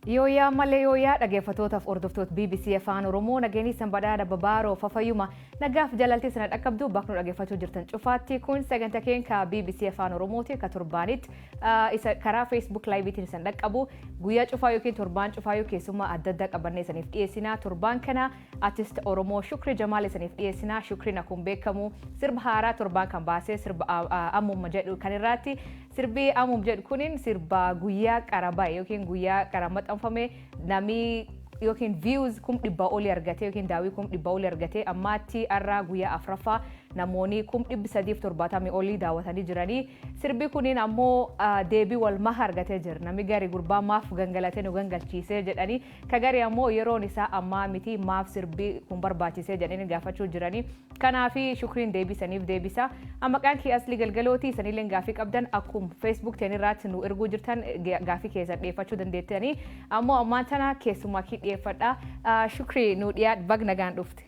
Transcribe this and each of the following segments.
Yooyaa malee yooyaa, dhaggeeffattootaaf hordoftoota BBC Afaan Oromoo, nageenyi sanbadaa babaaroo fafayyuma nagaaf jalaltii sana dhaqqabdu bakka nu dhaggeeffachuu jirtan cufaatti. Kun sagantaa keenya BBC Afaan Oromooti ka torbaanitti isa karaa Facebook Live-iitiin isan dhaqqabu. Guyyaa cufaa yookiin torbaan cufaa yoo keessummaa adda addaa qabannee isaniif dhiyeessina. Torbaan kana artist Oromoo Shukrii Jamaal isaniif dhiyeessina. Shukriin akkuma beekamu sirba haaraa torbaan kan baasee, sirba Ammuma jedhu kan irraatti. Sirbi Ammuma jedhu kunin sirba guyyaa qara bahe yookiin guyyaa qara maxxanfame namni yookiin views 100,000 olii argate yookiin daawwii 100,000 olii argate. Ammaatti har'a guyyaa afuraffaa namoonni 370,000 olii daawwatanii jiranii. Sirbi kunin ammoo deebii wal maha argatee jira. Namni gari gurbaa maaf gangalatee nu gangalchiisee jedhanii, ka gari ammoo yeroon isaa ammaa miti, maaf sirbi kun barbaachisee jedhanii gaafachuu jiranii. Kanaafi Shukriin deebisaniif deebisa. Maqaan kee Aslii Galgalooti. Isanillee gaafii qabdan akkuma Facebook irraatti nu erguu jirtan gaafii keessan dhiyeeffachuu dandeettanii. Ammoo ammaan tana keessumaa kii dhiyeeffadha. Shukrii, nu dhiyaadh, baga nagaan dhufte.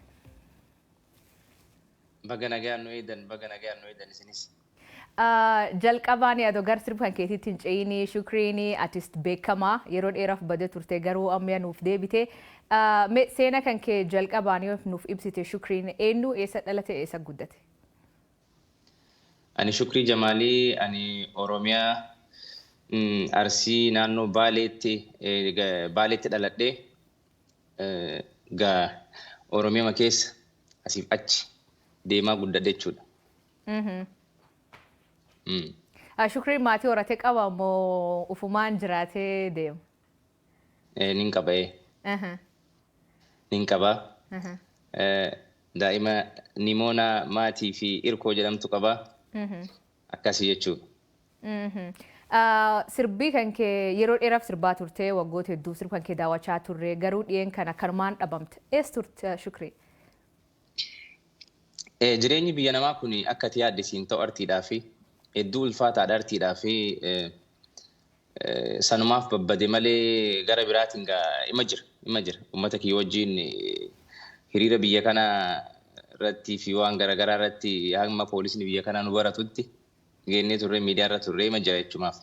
Baga nagaan nu eedan, baga nagaan nu eedan isinis. Jalqabaan yaadoo gar sirba kan keetiitti hin ce'ini, Shukriin artist beekamaa yeroo dheeraaf badee turte, garuu amma nuuf deebite. Seena kan kee jalqabaan yoo nuuf ibsite, Shukriin eenyu, eessa dhalate, eessa guddate? Ani Shukrii Jamaalii, ani Oromiyaa, Arsii, naannoo Baaleetti dhaladhee, gaa Oromiyaa keessa asiif achi deemaa guddadhe jechuudha. Shukriin maatii horatee qaba moo ufumaan jiraatee deema? Nin qaba. Nin qaba. Daa'ima Nimoona maatii fi Irkoo jedhamtu qaba. Akkasii jechuudha. Sirbii kan kee yeroo dheeraaf sirbaa turte, waggoota hedduuf sirba kan kee daawwachaa turre, garuu dhiyeen kana kanumaan dhabamte. Eessa turte, Shukrii? Jireenyi biyya namaa kun akka ati yaadde siin ta'u, artiidhaa fi hedduu ulfaataadha. Artiidhaa fi sanumaaf babbade malee gara biraatiin gaa ima jira, ima jira. Uummata kiyya wajjin hiriira biyya kana irratti fi waan garaagaraa irratti hamma poolisni biyya kanaa nu baratutti geennee turre, miidiyaa irra turre, ima jira jechumaaf.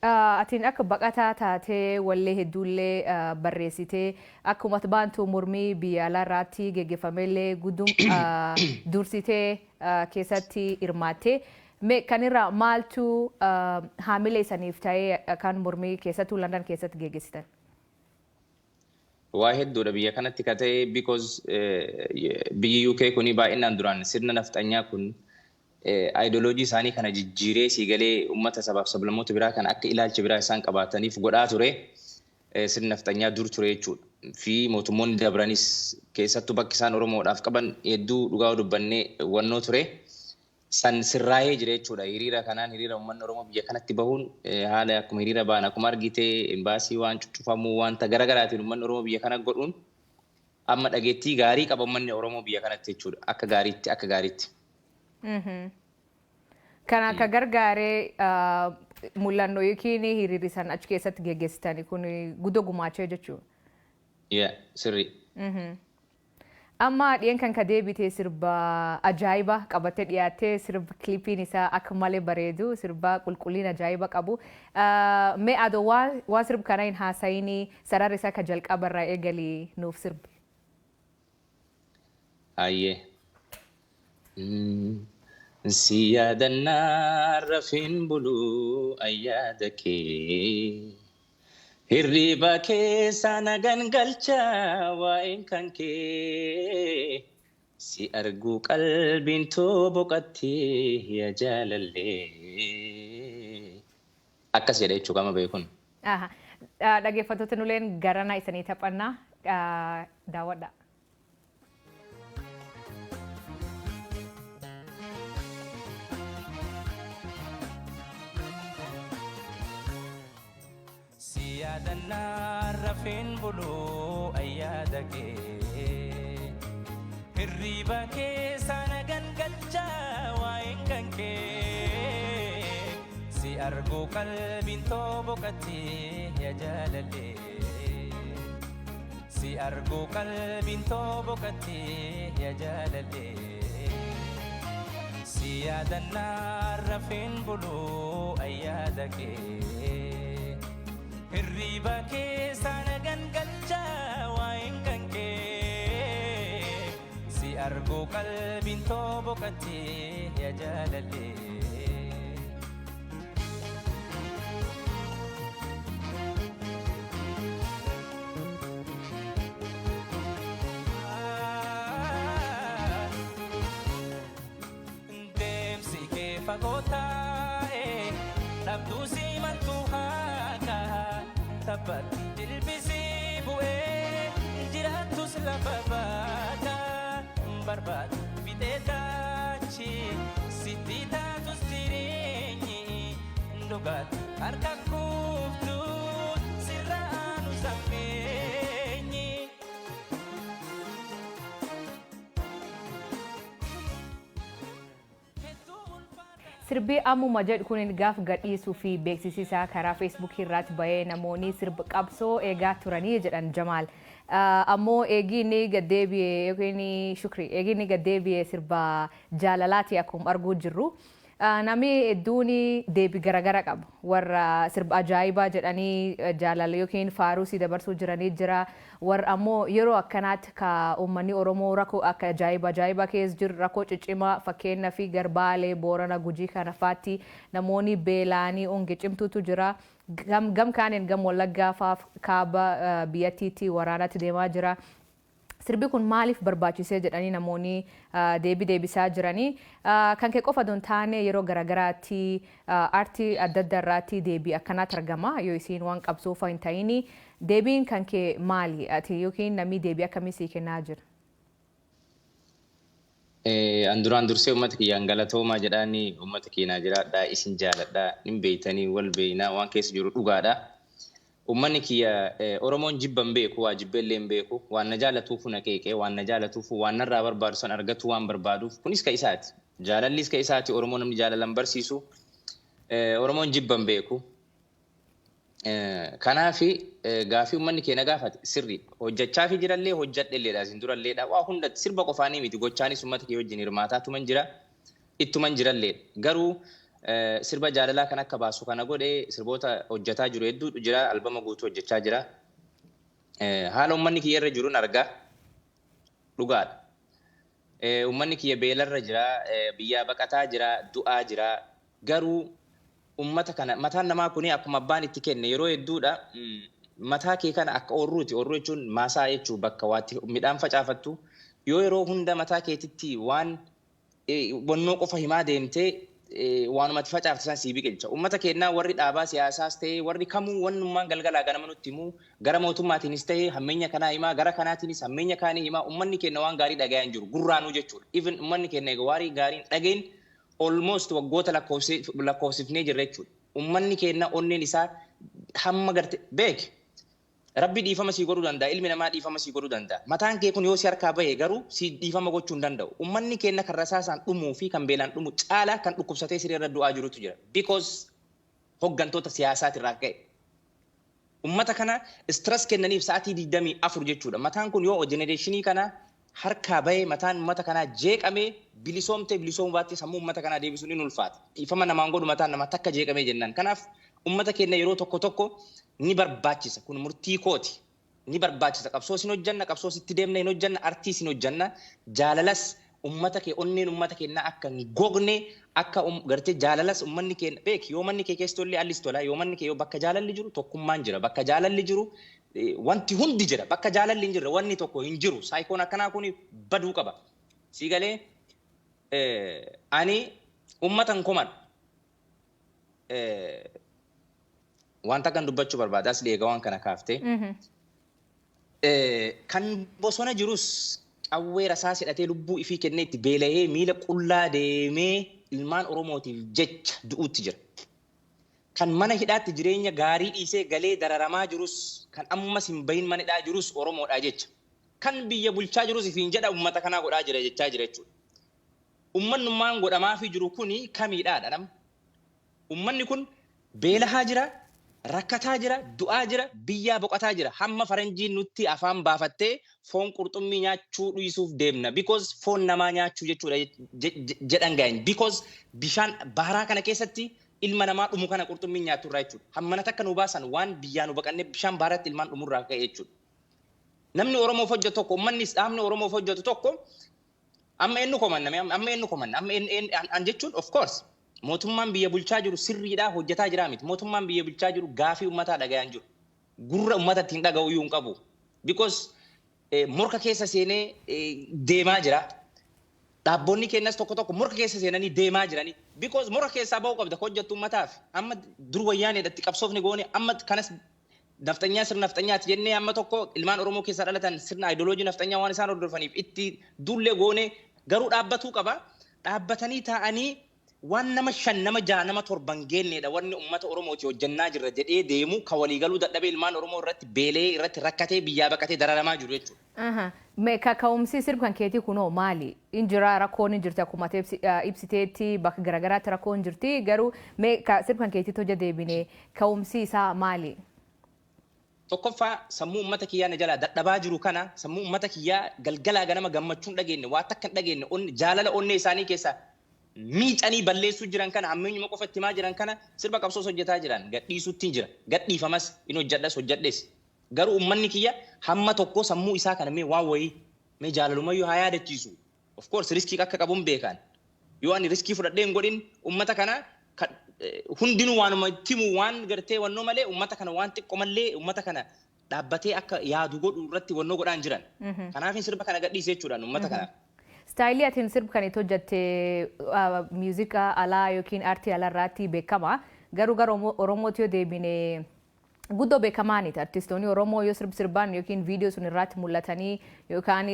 Atiin akka baqataa taatee wallee hedduullee barreessitee, akkuma baantuu mormii biyya alaa irraatti geggeeffamellee guddum dursitee keessatti hirmaatte. Mee kanirraa maaltu haamilee isaniif ta'ee kan mormii keessattuu London keessatti geggeessitan? Waa hedduudha biyya kanatti ka ta'e, because biyyi UK kuni baay'inaan duraan sirna nafxanyaa kun ideology isaanii kana jijjiiree sii galee uummata sabaaf sablammoota biraa kan akka ilaalcha biraa isaan qabaataniif godhaa ture. Sirni nafxanyaa dur ture jechuudha. Fi mootummoonni dabranis keessattuu bakki isaan Oromoodhaaf qaban hedduu dhugaa dubbannee wannoo ture. San sirraa'ee jira jechuudha. Hiriira kanaan, hiriira uummanni Oromoo biyya kanatti bahuun, haala akkuma hiriira ba'an, akkuma argite imbaasii waan cuccufamuu, wanta garaagaraatiin uummanni Oromoo biyya kana godhuun, amma dhageettii gaarii qaba uummanni Oromoo biyya kanatti jechuudha. Akka gaariitti, akka gaariitti. Kan akka gargaaree mul'annoo yookiin hiriirri san achi keessatti geggeessitanii kun guddoo gumaachee jechuudha. Yeah, sirrii. Amma dhiyeen kan ka deebite sirba ajaa'iba qabattee dhiyaattee, sirba kilipiin isaa akka malee bareedu, sirba qulqullina ajaa'iba qabu. Mee adoo waan sirba kana hin haasayinii sararri isaa ka jalqaba irraa eegalii nuuf sirbi. Hayyee. Si yaadannaa rafin buluu ayyaada kee. Hirriba keessa na gangalcha waa'een kan kee. Si arguu qalbiin too boqattee yaa jaalallee. Akkas jedha jechuu qama beekun. Dhaggeeffattoota, nuleen garana isanii taphannaa, daawwadha. Si yaadannaa rafeen buluu ayyaada kee. Hirriba keessa na gangalcha waa'een kan kee. Si arguu qalbiin too boqattee yaa jaalallee. Si arguu qalbiin too boqattee yaa jaalallee. Si yaadannaa rafeen buluu ayyaada kee. Hirriba keessa na gangalchaa waa'een kan kee. Si arguu qalbiin too boqottee yaa jaalallee. Deemsi kee fagoo taa'e dhabduu si maltu haaka taphatti jilbisii bu'ee jiraattus lafa baata barbaadu fixee taachi sitti taatus jireenyi dhugaatti harka kuuftu sirra aanu sammeenyi. Sirbi "Ammuma" jedhu kun gaaf gadhiisuu fi beeksisisaa karaa Feesbuukii irratti bahee namoonni sirba qabsoo eegaa turanii jedhan Jamaal. Ammoo eegii inni gaddeebi'ee yookiin shukri eegii inni gaddeebi'ee sirba jaalalaati akkuma arguu jirru. Namni hedduun deebii garaagara qabu. Warra sirba ajaa'ibaa jedhanii jaalala yookiin faaruu si dabarsuu jiranii jira. Warra ammoo yeroo akkanaatti ka uummanni Oromoo rakkoo akka ajaa'iba ajaa'ibaa keessa jiru, rakkoo ciccimaa, fakkeenya fi Garbaalee, Boorana, Gujii kana faatti namoonni beela'anii honge cimtuutu jira. Gam kaaniin gam Wallaggaa faaf kaaba biyyattiitti waraanatti deemaa jira. Sirbi kun maaliif barbaachisee jedhanii namoonni deebii deebisaa jiranii. Kan kee qofa don taane, yeroo garaagaraatti aartii adda addaa irraatti deebii akkanaatti argama yoo isiin waan qabsoo fa'a hin ta'ini. Deebiin kan kee maali? Ati yookiin namni deebii akkamii sii kennaa jira? An duraan dursee uummata kiyyaan galatoomaa jedhaanii, uummata keenyaa jiraadhaa, isin jaaladhaa, hin beeytanii, wal beeynaa, waan keessa jiru dhugaadha. Uummanni kiyya Oromoon jibba hin beeku, waa jibbeellee hin beeku, waan na jaalatuufu na qeeqee, waan na jaalatuufu waan narraa barbaadu san argatu waan barbaaduuf, kunis ka isaati. Jaalallis ka isaati. Oromoo namni jaalalan barsiisu. Oromoon jibba hin beeku. Kanaafi gaafii uummanni keenya gaafate sirri hojjechaa fi jirallee hojjadhelleedha, isin duralleedha, waa hunda sirba qofaanii miti, gochaanis uummata kee wajjin hirmaataa tuman jira, ittuman jiralleedha. Garuu sirba jaalalaa kan akka baasu kana godhe sirboota hojjetaa jiru hedduutu jira, albama guutuu hojjechaa jira. Haala uummanni kiyya irra jiruun argaa, dhugaadha. Uummanni kiyya beelarra jira, biyyaa baqataa jira, du'aa jira. Garuu ummata kana mataan namaa kuni akkuma abbaan itti kenne yeroo hedduudha. Mataa kee kana akka oorruuti. Oorruu jechuun maasaa jechuu, bakka waatti midhaan facaafattu. Yoo yeroo hunda mataa keetitti waan wannoo qofa himaa deemtee, waanumatti facaafte san sii biqilcha. Uummata keenyaa warri dhaabaa siyaasaas ta'ee warri kamuu wannummaan galgalaa ganama nutti himuu, gara mootummaatiinis ta'ee hammeenya kanaa himaa, gara kanaatiinis hammeenya kaanii himaa, uummanni keenya waan gaarii dhagayaa hin jiru gurraanuu jechuudha. Even uummanni keenya egaa waarii gaariin dhageen almost waggoota lakkoofsifnee jirra jechuudha. Uummanni keenya onneen isaa hamma garte beek. Rabbi dhiifama sii godhuu danda'a. Ilmi namaa dhiifama sii godhuu danda'a. Mataan kee kun yoo si harkaa bahe garuu si dhiifama gochuu hin danda'u. Uummanni keenya kan rasaasaan dhumuu fi kan beelaan dhumu caalaa kan dhukkubsatee siree irra du'aa jirutu jira. Because hoggantoota siyaasaatirraa ka'e. Uummata kana stress kennaniif sa'aatii 24 jechuudha. Mataan kun yoo generation kana harkaa bahee, mataan uummata kanaa jeeqamee, bilisoomtee bilisoomuu baattee sammuu uummata kanaa deebisuun ni ulfaata. Dhiifama namaan godhu mataan namaa takka jeeqamee jennaan. Kanaaf uummata keenya yeroo tokko tokko ni barbaachisa. Kun murtii kooti. Ni barbaachisa. Qabsoo sin hojjanna, qabsoo sitti deemna hin hojjanna, artii sin hojjanna. Jaalalas uummata kee onneen uummata keenyaa akka hin gogne, akka gartee jaalalas uummanni keenya beek, yoo manni kee keessa tollee allis tola, yoo manni kee yoo bakka jaalalli jiru tokkummaan jira, bakka jaalalli jiru wanti hundi jira, bakka jaalalli hin jirre wanni tokko hin jiru. Saayikoon akkanaa kun baduu qaba. Sii galee, ani uummata hin komadhu. Wanta kan dubbachuu barbaada asli egaa waan kana kaaftee. Kan bosona jirus qawwee rasaas hidhatee lubbuu ifii kennee itti beela'ee miila qullaa deemee ilmaan Oromootiif jecha du'uutti jira. Kan mana hidhaatti jireenya gaarii dhiisee galee dararamaa jirus, kan ammas hin bahin mana hidhaa jirus Oromoodha jecha. Kan biyya bulchaa jirus ifiin jedha uummata kanaa godhaa jira jechaa jira jechuudha. Uummanummaan godhamaafii jiru kuni kamiidhaadha nama? Uummanni kun beelahaa jira, rakkataa jira, du'aa jira, biyyaa boqotaa jira. Hamma faranjiin nutti afaan baafattee foon qurxummii nyaachuu dhiisuuf deemna. Because foon namaa nyaachuu jechuudha jedhan gaa'in. Because bishaan baharaa kana keessatti Ilma namaa dhumu kana qurxummiin nyaattu irraa jechuudha. Hammana takka nu baasan waan biyyaa nu baqannee bishaan baaratti ilmaan dhumurraa ka'e jechuudha. Namni Oromoof hojjetu tokko, uummannis dhaabni Oromoof hojjetu tokko amma eenyu komanna, amma eenyu komanna, amma an jechuun, of course, mootummaan biyya bulchaa jiru sirriidhaa hojjetaa jira miti. Mootummaan biyya bulchaa jiru gaafii uummataa dhagayaan jiru. Gurra uummata ittiin dhaga'u iyyuu hin qabu. Because morka keessa seenee deemaa jira. Dhaabboonni keenyas tokko tokko morka keessa seenanii deemaa jiranii. Because morka keessaa ba'uu qabda hojjettu uummataaf. Amma dur wayyaaneedha qabsoofni goone, amma kanas nafxanyaa, sirna nafxanyaati jennee, amma tokko ilmaan Oromoo keessaa dhalatan sirna ideoloojii nafxanyaa waan isaan hordofaniif itti duullee goone, garuu dhaabbatuu qaba. Dhaabbatanii taa'anii waan nama 5, nama 6, nama 7 geenneedha wanni uummata Oromooti hojjannaa jirra jedhee deemu ka waliigaluu dadhabee ilmaan Oromoo irratti beelee, irratti rakkatee, biyyaa baqatee dararamaa jiru jechuudha. Mee kaka'umsi sirba kan keetii kunoo maali? Injira rakkoon hin jirti, akkuma ibsiteetti bakka garaagaraatti rakkoon hin jirti, garuu mee sirba kan keetiitti hojja deebine ka'umsi isaa maali? Tokkoffaa, sammuu uummata kiyyaa na jalaa dadhabaa jiru kana, sammuu uummata kiyyaa galgalaa ganama gammachuun dhageenye, waa takka hin dhageenye, jaalala onnee isaanii keessaa miicanii balleessuu jiran kana, hammeenyuma qofa itti himaa jiran kana, sirba qabsoos hojjetaa jiran gadhiisuutti jira. Gadhiifamas in hojjedhas hojjedhes. Garuu uummanni kiyya hamma tokko sammuu isaa kana mee waan wayii mee jaalalumayyuu haa yaadachiisu. Of course, riskii akka qabuun beekan. Yoo ani riskii fudhadhee hin godhin, uummata kana hundinuu waanuma itti himu waan gartee wannoo malee, uummata kana waan xiqqoo malee, uummata kana dhaabbatee akka yaadu godhu irratti wannoo godhaan jiran. Kanaaf sirba kana gadhiise jechuudhaan uummata kanaaf. Style atiin sirba kan itti hojjette muuziqaa alaa yookiin aartii alaa irratti beekama. Garuu gara Oromootti yoo deebine guddoo beekamaaniti. Artistoonni Oromoo yoo sirb sirbaan yookiin viidiyoo sun irratti mul'atanii yookaan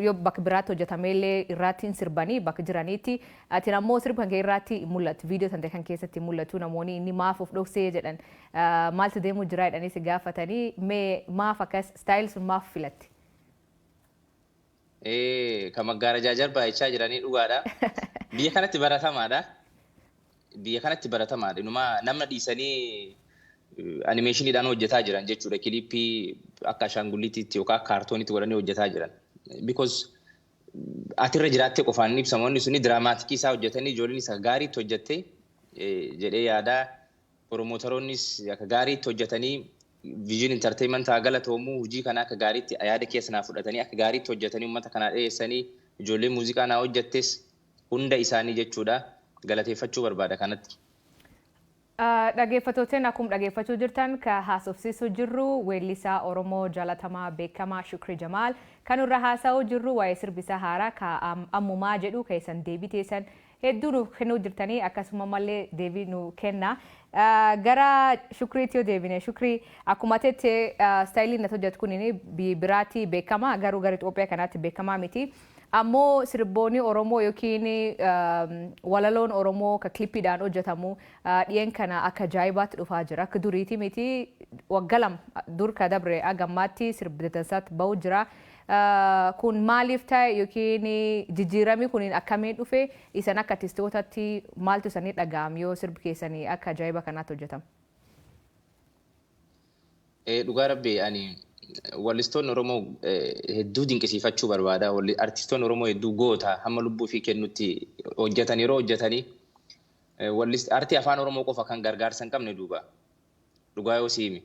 yoo bakka biraatti hojjetameellee irratti hin sirbanii bakka jiranitti. Atiin ammoo sirba kan kee irratti mul'atu. Viidiyoo san kan keessatti mul'atu namoonni inni maaf of dhoksee jedhan, maaltu deemuu jira jedhanii si gaafatanii, mee maaf akkas style sun maaf filatte? Kan maggaarajaa jarbaa jechaa jiranii dhugaadha. Biyya kanatti baratamaadha. Biyya kanatti baratamaadha. Inumaa nama dhiisanii animeeshiniidhaan hojjetaa jiran jechuudha. Kilippii akka ashaangulliitiitti yookaan kaartooniitti godhanii hojjetaa jiran. Because atirra jiraattee qofaan ibsamu, wanni suni dramatic isaa hojjetanii ijoolleen isa gaariitti hojjette jedhee yaadaa. Promoteroonnis akka gaariitti hojjetanii, Vision Entertainment haa galatoomu, hojii kana akka gaariitti yaada keessa naa fudhatanii, akka gaariitti hojjetanii uummata kanaa dhiyeessanii, ijoollee muuziqaa naa hojjettes hunda isaanii jechuudha galateeffachuu barbaada kanatti. Dhaggeeffattooteen, akkuma dhaggeeffachuu jirtan ka haasofsiisuu jirru weellisaa Oromoo jaalatamaa beekamaa Shukrii Jamaal. Kan irra haasa'uu jirru waa'ee sirbisaa haaraa ka ammumaa jedhu keessan deebii teessan hedduu nuuf kennuu jirtanii, akkasuma mallee deebii nu kenna. Gara Shukriitti yoo deebine, Shukrii, akkuma tette styleiin natti hojjetu kun biraatti beekama, garuu gara Itoophiyaa kanaatti beekamaa miti. Ammoo sirboonni Oromoo yookiin walaloon Oromoo ka kilippiidhaan hojjetamu dhiyeen kana akka ajaa'ibaatti dhufaa jira. Akka duriiti miti, waggaa 2 dur ka dabre agammaatti sirbi dadansaatti ba'u jira. Kun maaliif ta'e yookiin jijjiiramni kun akkamiin dhufe? Isan akka artistootatti maaltu isanii dhaga'am yoo sirbi keessanii akka ajaa'iba kanaatti hojjetama? Dhugaa rabbi, ani wallistoonni Oromoo hedduu dinqisiifachuu barbaada. Artistoonni Oromoo hedduu goota, hamma lubbuu fi kennutti hojjetan yeroo hojjetanii artii afaan Oromoo qofa kan gargaarsa hin qabne duuba. Dhugaa yoo siimi.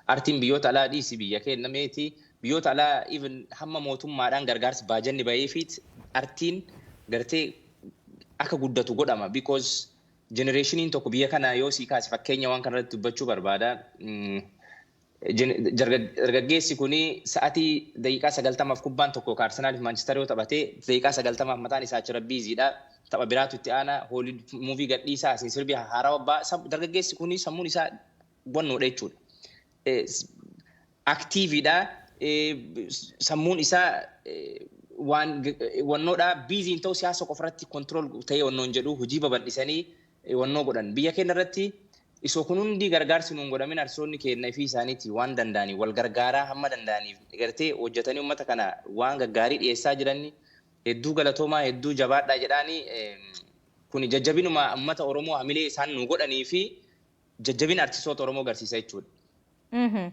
Artiin biyyoota alaa dhiisi, biyya kennameeti, biyyoota alaa even hamma mootummaadhaan gargaarsi baajanni baheefiit artiin gartee akka guddatu godhama. Because generationiin tokko biyya kana yoo sii kaase, fakkeenya waan kanarratti dubbachuu barbaada. Dargaggeessi kuni sa'atii daqiiqaa 90f kubbaan tokko Arsenaal fi Maanchister yoo taphatee, daqiiqaa 90f mataan isaa achirra busydha. Tapha biraatu itti aana, hoolii movie gadhiisaa, asiin sirbi haarawaa ba'a. Dargaggeessi kuni sammuun isaa wannoodha jechuudha. Activedha. Sammuun isaa waan wannoodha, busy ta'u, siyaasa qofa irratti control ta'ee wannoon jedhu, hojii babal'isanii wannoo godhan. Biyya keenya irratti isoo kun hundi gargaarsi nuun godhamin, artistoonni keenya fi isaaniiti waan danda'anii wal gargaaraa hamma danda'aniif gartee hojjetanii uummata kana waan gaggaarii dhiyeessaa jiran, hedduu galatoomaa, hedduu jabaadhaa jedhaanii. Kun jajjabinuma uummata Oromoo hamilee isaan nu godhanii fi jajjabina artistoota Oromoo agarsiisa jechuudha.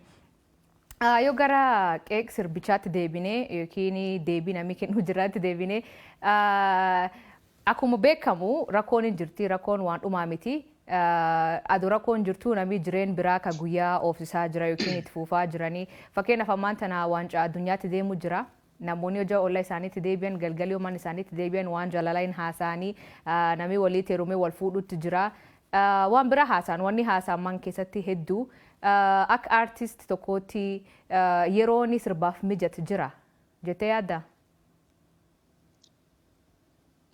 Yoo gara qeeq sirbichaatti deebinee yookiin deebii namni kennu jiraatti deebinee, Akkuma beekamu rakkoon hin jirti, rakkoon waan dhumaa miti. Aduu rakkoon jirtu namni jireen biraa ka guyyaa oofsisaa jira yookiin itti fufaa jiranii. Fakkeenyaaf, ammaan tana waancaa addunyaatti deemu jira. Namoonni hojii ollaa isaaniitti deebi'an, galgalii mana isaaniitti deebi'an, waan jaalalaa hin haasa'anii, namni walitti heerumee wal fuudhutti jira. Waan bira haasa'an, wanni haasa'an man keessatti hedduu. Akka aartist tokkootti yeroo inni sirbaaf mijatu jira jettee yaaddaa?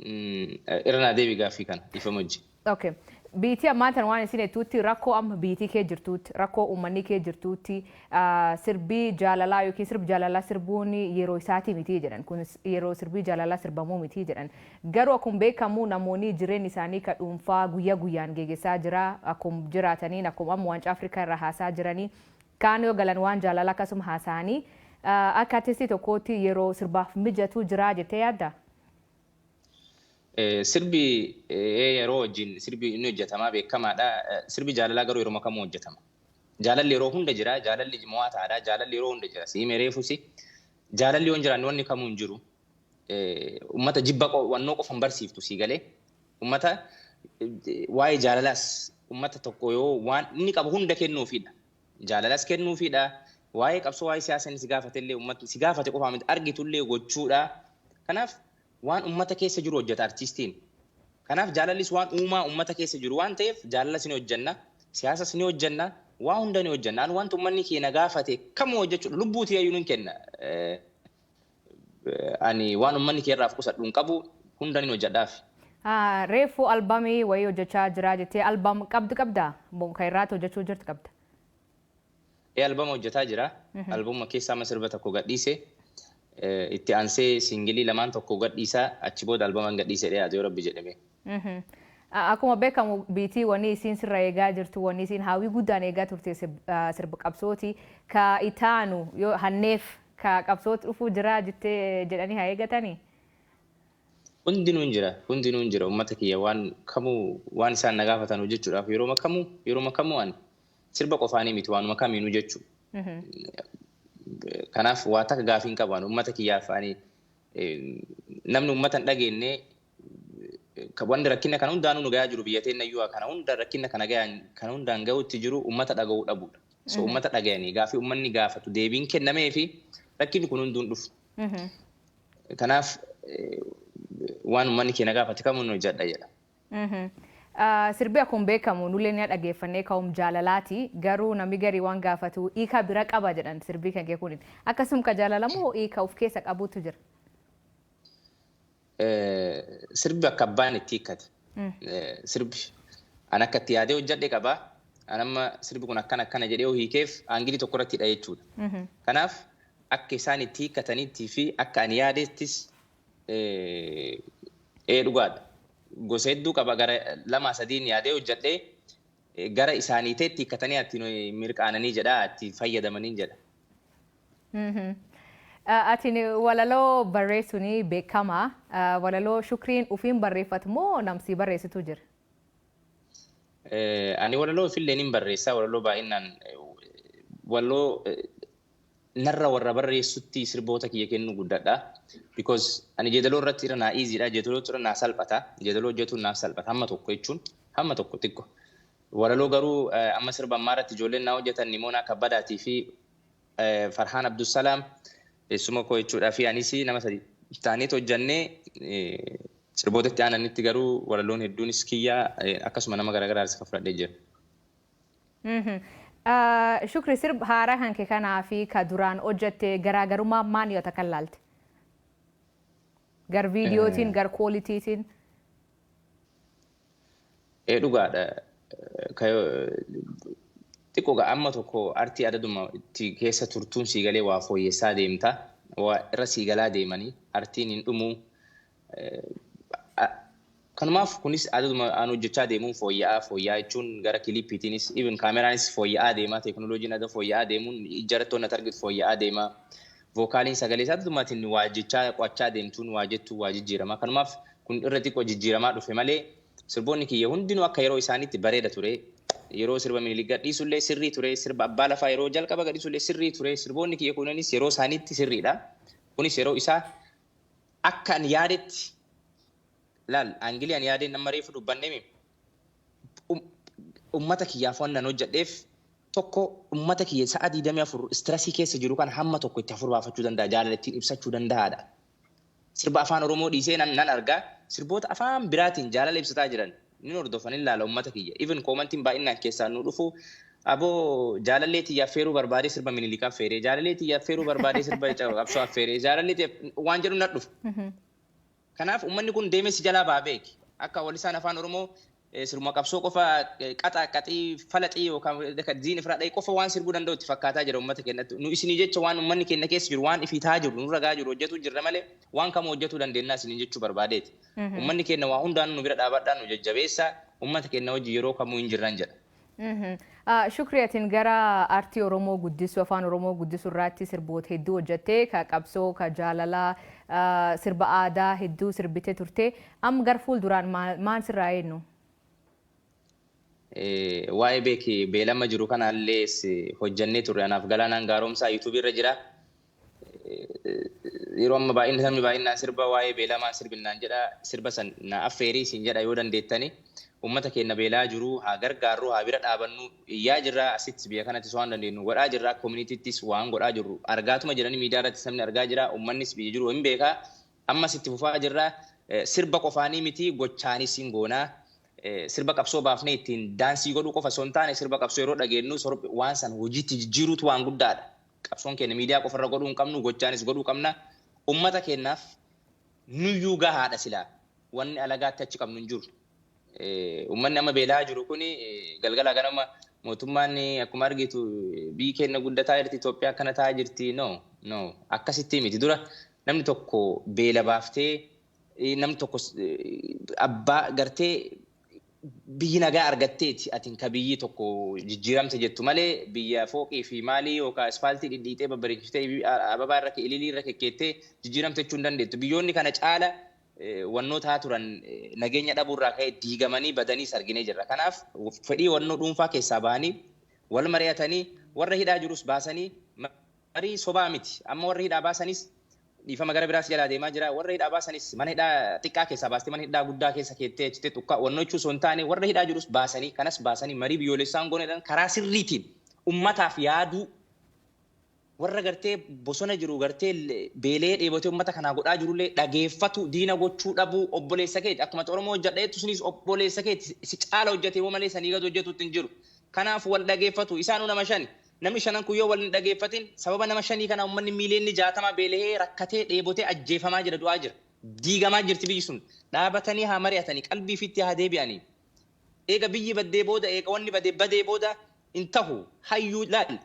Irra naa deebi gaaffii kana, ifama hojii. Okay. Biitii ammaan tan waan isin jettuutti, rakkoo amma biitii kee jirtuutti, rakkoo uummanni kee jirtuutti, sirbii jaalalaa yookiin sirbi jaalalaa sirbuun yeroo isaatii miti jedhan. Kun yeroo sirbii jaalalaa sirbamuu miti jedhan. Garuu akkuma beekamu namoonni jireenya isaanii ka dhuunfaa guyyaa guyyaan geggeessaa jira. Akkuma jiraataniin, akkuma amma waancaa Afrikaa irraa haasaa jiranii, kaan yoo galan waan jaalalaa akkasuma haasa'anii, akka artistii tokkootti yeroo sirbaaf mijatu jira jettee yaaddaa? Sirbi yeroo wajjin sirbi inni hojjetamaa beekamaadha. Sirbi jaalalaa garuu yeroo kamuu hojjetama. Jaalalli yeroo hunda jira. Jaalalli mo'ataadha. Jaalalli yeroo hunda jira. Siimee reefusi. Jaalalli yoo hin jiraanne wanni kamuu hin jiru. Uummata jibba wannoo qofa hin barsiiftu, sii galee. Uummata waa'ee jaalalaas uummata tokko yoo waan inni qabu hunda kennuufidha. Jaalalas kennuufidha. Waa'ee qabsoo, waa'ee siyaasaa inni si gaafate illee, uummatni si gaafate qofaa miti, argitullee gochuudha. Kanaaf waan uummata keessa jiru hojjeta artiistiin. Kanaaf jaalallis waan uumaa uummata keessa jiru waan ta'eef, jaalalas ni hojjenna, siyaasas ni hojjenna, waa hunda ni hojjenna. Ani wanta uummanni keenya gaafate kamuu hojjechuudha. Lubbuutii iyyuu ni kenna. Ani waan uummanni keenya irraa qusadhu hin qabu, hunda ni hojjedhaaf. Reefu albamii wayii hojjechaa jira jettee, albam qabdi qabdaa? Kan irraatti hojjechuu jirtu qabda? Ee, albama hojjetaa jira. Albama keessaa amma sirba tokko gadhiise. Itti aansee singilii lamaan tokko gadhiisaa, achi booda albaman gadhiise dhiyaate yoo Rabbi jedhame. Akkuma beekamu biitii wanni isiin sirra eegaa jirtu, wanni isiin hawwii guddaan eegaa turte sirba qabsooti. Ka itaanu yoo hanneef ka qabsooti dhufuu jira jettee jedhanii haa eegatanii? Hundinuu hin jira. Hundinuu hin jira. Uummata kiyya waan kamuu, waan isaan na gaafatan hojjechuudhaaf yeroo kamuu ani sirba qofaanii miti, waanuma kamiinuu jechuudha. Kanaaf waa takka gaafii hin qabu ani uummata kiyyaaf. Ani namni uummata hin dhageenye, wanni rakkina kana hundaanuu nu gahaa jiru, biyya teenya iyyuu kana hunda rakkina kana gahan kana hundaan gahuutti jiru uummata dhagahuu dhabuudha. So uummata dhagayanii gaafii uummanni gaafatu deebiin kennamee fi rakkinni kun hunduun dhufu. Kanaaf waan uummanni keenya gaafate kamuu nu hojjedha jedha. Sirbi akkuma beekamu nullee ni dhageeffannee ka'um jaalalaati. Garuu namni garii waan gaafatu hiika bira qaba jedhan sirbii kan kee kun. Akkasuma ka jaalala moo hiika of keessa qabutu jira? Sirbi akka abbaan itti hiikkate. Sirbi an akka itti yaadee hojjedhe qaba. An amma sirbi kun akkana akkana jedhee hiikeef aangilii tokko irratti hidha jechuudha. Kanaaf akka isaan itti hiikkataniitti fi akka ani yaadettis ee, dhugaadha. Gosa hedduu qaba, gara lama sadiin yaadee hojjedhee gara isaanii ta'etti hiikkatanii ittiin mirqaananii jedha, itti fayyadamanii jedha. Ati walaloo barreessuun beekama. Walaloo Shukriin ofiin barreeffatu moo namsi barreessitu jira? Ani walaloo ofillee nin barreessa. Walaloo baay'inaan walaloo narra warra barreessutti sirboota kiyya kennu guddadha. Because ani jeedaloo irratti irra naa easy dha. Jeedaloo irra naa salphata. Jeedaloo hojjetuun naaf salphata. Hamma tokko jechuun hamma tokko xiqqo. Walaloo garuu amma sirba ammaa irratti ijoolleen naa hojjetan Nimoonaa Kabbadaatii fi Farhaan Abdusalaam eessuma koo jechuudha fi anis nama sadi ta'aniit hojjannee. Sirboota itti aananitti garuu walaloon hedduunis kiyyaa, akkasuma nama garaagaraas kan fudhadhee jira. Shukri, sirba haaraa kan kee kanaa fi ka duraan hojjette garaagarummaa maal yoo takka laalte? Gar viidiyootiin, gar qualitytiin. Ee, dhugaadha. Xiqqoo amma tokko artii adaduma itti keessa turtuun siigalee waa fooyyessaa deemta. Waa irra siigalaa deemanii artiin hin dhumuu. Kanumaaf kunis adaduma aan hojjechaa deemuun fooyya'aa fooyya'aa jechuun gara kiliippiitiinis, even kaameraanis fooyya'aa deema, teekinooloojiin ada fooyya'aa deemuun ijaarrattoon natti argitu fooyya'aa deema. Vocaaliin sagalee isaa adadumaatiin waa jechaa qo'achaa deemtuun waa jettu waa jijjiirama. Kanumaaf kun irra xiqqoo jijjiiramaa dhufe malee sirboonni kiyya hundinuu akka yeroo isaaniitti bareeda ture. Yeroo sirba Minilik gadhiisullee sirrii ture. Sirba Abbaa Lafaa yeroo jalqaba gadhiisullee sirrii ture. Sirboonni kiyya kunneenis yeroo isaaniitti sirriidha. Kunis yeroo isaa akka ani yaadetti. Laal, angle ani yaadeen nama reefu dubbanneemi. Ummata kiyyaaf waan nan hojjedheef tokko, ummata kiyya sa'a 24 stress keessa jiru kan hamma tokko itti hafur baafachuu danda'a, jaalala ittiin ibsachuu danda'aadha. Sirba Afaan Oromoo dhiisee nan argaa, sirboota afaan biraatiin jaalala ibsataa jiran ni hordofan, ilaala ummata kiyya. Even commentiin baay'inaan keessaa nu dhufu, aboo jaalallee tiyya affeeruu barbaadee sirba Minilikaa affeeree, jaalallee tiyya affeeruu barbaadee sirba qabsoo affeeree, jaalallee tiyya waan jedhu na dhufu. Kanaaf uummanni kun deemee si jalaa baa beeki. Akka wallisaan Afaan Oromoo sirma qabsoo qofa qaxa qaxii falaxii yookaan diin ifraa dha'ee qofa waan sirbuu danda'u itti fakkaataa jira uummata keenyatti. Nu isinii jecha waan uummanni keenya keessa jiru, waan ifii ta'aa jiru, nurra gahaa jiru hojjetuu jirra malee waan kamuu hojjetuu dandeenya isiniin jechuu barbaadeeti. Uummanni keenya waa hundaan nu bira dhaabadhaa, nu jajjabeessaa, uummata keenya wajji yeroo kamuu hin jirran jedha. Shukri, atiin gara aartii Oromoo guddisuu, Afaan Oromoo guddisuu irratti sirboota hedduu hojjettee, ka qabsoo, ka jaalalaa, sirba aadaa hedduu sirbitee turte. Amma gara fuulduraan maal sirraa eenyu? Waa'ee beeki beelama jiru kanaallee hojjannee turre, anaaf Galaanaan Gaaromsaa, YouTubeii irra jira. Yeroo amma baay'inni namni baay'inaan sirba waa'ee beelamaa sirbinnaan jedha, sirba san na affeerii siin jedha yoo dandeettani. Uummata keenya beelaa jiru haa gargaarru, haa bira dhaabannu iyyaa jirra. Asitti biyya kanattis waan dandeenyu godhaa jirra, communityttis waan godhaa jirru argaatuma jirani, miidiyaa irrattis namni argaa jira, uummannis biyya jiru hin beekaa. Ammas itti fufaa jirra. Sirba qofaanii miti, gochaanis hin goonaa. Sirba qabsoo baafnee ittiin daansii godhuu qofa osoo hin taane, sirba qabsoo yeroo dhageenyu waan san hojiitti jijjiiruutu waan guddaadha. Qabsoon keenya miidiyaa qofarra godhuu hin qabnu, gochaanis godhuu qabna. Uummata keenyaaf nuyyuu gahaadha silaa. Wanni alagaatti achi qabnu hin jiru. Uummanni amma beelaa jiru kuni galgala ganama mootummaan akkuma argitu biyyi keenya guddataa jirti, Itoophiyaa akkana ta'aa jirti. No, no, akkasitti miti. Dura namni tokko beela baaftee, namni tokko abbaa gartee biyyi nagaa argatteeti atiin ka biyyi tokko jijjiiramte jettu malee, biyya fooqii fi maalii yookaan ispaaltii dhidhiitee babbareechiftee ababaa irra ililii irra kekkeettee jijjiiramte jechuu hin dandeettu. Biyyoonni kana caala wannoota turan nageenya dhabuurraa ka'ee diigamanii badaniis arginee jirra. Kanaaf fedhii wannoo dhuunfaa keessaa bahanii wal mari'atanii, warra hidhaa jirus baasanii, marii sobaa miti. Amma warra hidhaa baasanis, dhiifama, gara biraas jalaa deemaa jira. Warra hidhaa baasanis mana hidhaa xiqqaa keessaa baastee mana hidhaa guddaa keessa keettee achitti xiqqaa wannoo jechuu osoo hin taane, warra hidhaa jirus baasanii, kanas baasanii, marii biyyoolessaan gooneedhaan karaa sirriitiin ummataaf yaaduu, warra gartee bosona jiru gartee beelee dheebotee ummata kanaa godhaa jirullee dhageeffatu, diina gochuu dhabuu, obboleessa keeti akkuma Oromoo hojjedha jettu sunis obboleessa keeti, si caala hojjetee yoo malee sanii gad hojjetutti hin jiru. Kanaaf wal dhageeffatu. Isaanuu nama shani. Namni shanan kun yoo wal hin dhageeffatin, sababa nama shanii kana uummanni miiliyoonni 60 beela'ee rakkatee dheebotee ajjeefamaa jira, du'aa jira. Diigamaa jirti biyyi sun. Dhaabatanii haa mari'atanii, qalbii ofiitti haa deebi'anii. Eega biyyi baddee booda, eega wanni badee badee booda hin tahu. Hayyuu laal.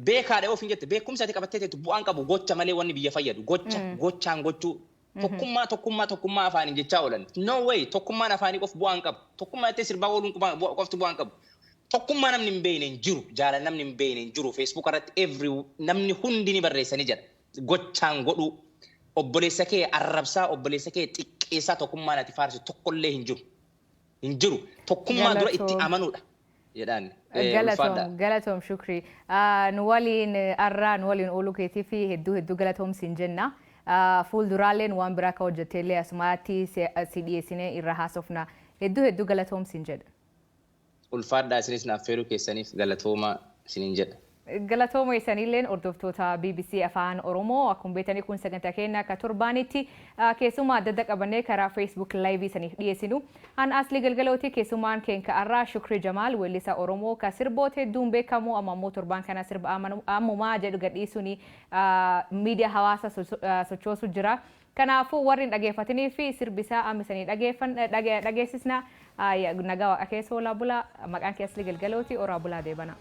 Beekaadha of hin jette, beekumsa ati qabattee teettu bu'aan qabu, gocha malee wanni biyya fayyadu gocha, gochaan gochuu. Tokkummaa, tokkummaa, tokkummaa afaaniin jechaa oolan. No way, tokkummaan afaanii qof bu'aan qabu. Tokkummaa jettee sirbaa ooluun qofti bu'aan qabu. Tokkummaa namni hin beekne hin jiru. Jaalala namni hin beekne hin jiru. Facebook irratti every namni hundi ni barreessanii jedha. Gochaan godhuu. Obboleessa kee arrabsaa, obboleessa kee xiqqeessaa tokkummaan ati faarsitu tokkollee hin jiru. Hin jiru. Tokkummaa dura itti amanuudha jedhaan. Galatoom, galatoom Shukrii. Nu waliin arraa nu waliin ooluu keetii fi hedduu hedduu galatoom siin jenna. Fuulduraaleen waan biraa akka hojjetteellee asumatti si dhiyeessinee irra haasofna. Hedduu hedduu galatoom siin jedha. Ulfaadhaa, isinis naaf feeruu keessaniif galatooma isiniin jedha. Galatooma isaniilleen, hordoftoota BBC Afaan Oromoo. Akkuma beektanii kun sagantaa keenya akka torbaanitti keessumaa adda adda qabannee karaa Facebook Live isaniif dhiyeessinu. An Asli Galgalooti. Keessumaan keenya har'aa Shukrii Jamaal, weellisaa Oromoo ka sirboota hedduun beekamu, amma ammoo torbaan kana sirba ammumaa jedhu gadhiisuun miidiyaa hawaasaa sochoosu jira. Kanaafuu warri hin dhageeffatanii fi sirbisaa amma isanii dhageessisna. Nagaa waaqa keessa oolaa bulaa. Maqaan kee Asli Galgalooti, oraa bulaa deebana.